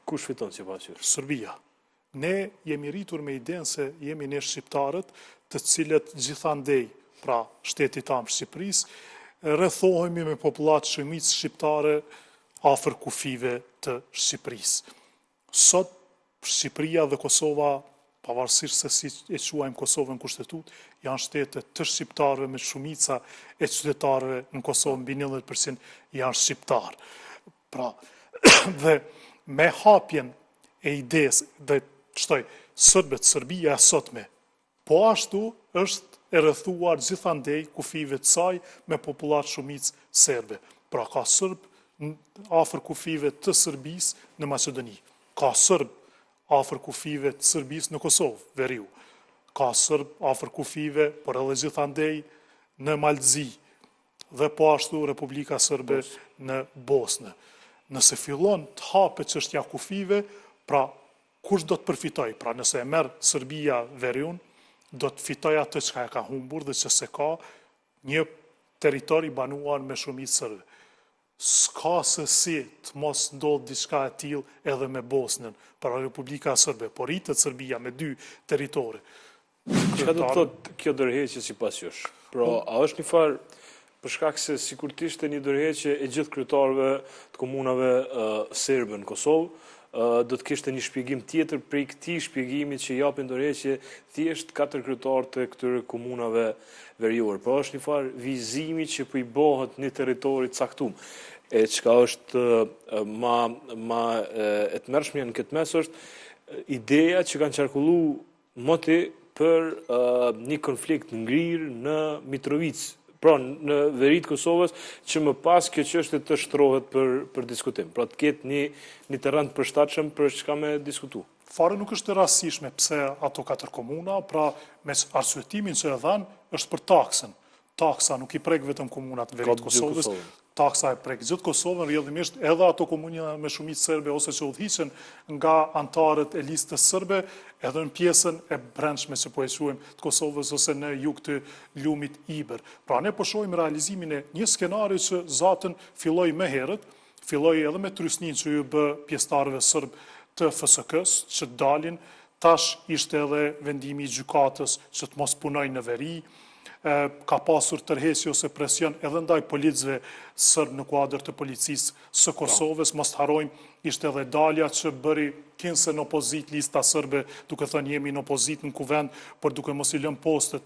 Kush fiton sipas jush? Serbia. Ne jemi rritur me idenë se jemi ne shqiptarët, të cilët gjithandej, pra shtetit amë Shqipërisë, rrethohemi me popullatë shumicë shqiptare afër kufijve të Shqipërisë. Sot Shqipëria dhe Kosova, pavarësisht se si e quajmë Kosovën Kushtetutë, janë shtete të shqiptarëve me shumica e qytetarëve në Kosovë mbi 90% janë shqiptarë. Pra, dhe me hapjen e idesë, dhe shtoj, serbët, Serbia e sotme, po ashtu është e rrethuar gjithandej kufijve të saj me popullatë shumicë serbe. Pra ka serbë afër kufijve të Serbisë në Maqedoni. Ka serbë afër kufijve të Serbisë në Kosovë, veriu. Ka serbë afër kufijve, por edhe gjithandej në Mal të Zi dhe po ashtu Republika Serbe në Bosnë. Nëse fillon të hapet çështja kufijve, pra kush do të përfitojë? Pra nëse e merr Serbia veriun, do të fitojë atë çka e ka humbur dhe që s'e ka një territor i banuar me shumicë serbe. S'ka se si të mos ndodhë diçka e tillë edhe me Bosnën, pra Republika Serbe, po rritet Serbia me dy territore. Çka do të thotë kjo dorëheqje sipas jush? Pra, po- a është një farë për shkak se sikur të ishte një dorëheqje e gjithë kryetarëve të komunave serbe në Kosovë, do të kishte një shpjegim tjetër prej këtij shpjegimi që japin dorëheqje thjesht katër kryetarë të këtyre komunave veriore. Pra është një farë vizimi që po i bëhet një territori të caktum. E çka është ma, ma e tmerrshmja në këtë mes është ideja që kanë qarkullu moti për një konflikt ngrirë në Mitrovicë, pra në veri të Kosovës, që më pas kjo çështje të shtrohet për, për diskutim. Pra të ketë një, një terren të përshtatshëm për çka me diskutu. Fare nuk është e rastësishme pse ato katër komuna, pra me arsyetimin që e dhanë, është për taksën. Taksa nuk i prek vetëm komunat në veri të Kosovës, taksa e prek gjithë Kosovën, rrjedhimisht edhe ato komuna me shumicë serbe ose që udhëhiqen nga anëtarët e listës serbe, edhe në pjesën e brendshme që po e quajmë të Kosovës ose në jug të lumit Ibër. Pra ne po shohim realizimin e një skenari që zaten filloi më herët, filloi edhe me trysninë që iu bë pjesëtarëve serbë të FSK-së që të dalin, tash ishte edhe vendimi i gjykatës që të mos punojnë në veri, ka pasur tërheqje ose presion edhe ndaj policëve serbë në kuadër të policisë së po. Kosovës, mos të harrojmë, ishte edhe dalja që bëri kinse në opozitë lista serbe, duke thënë jemi në opozitë në kuvend, por duke mos i lënë postet.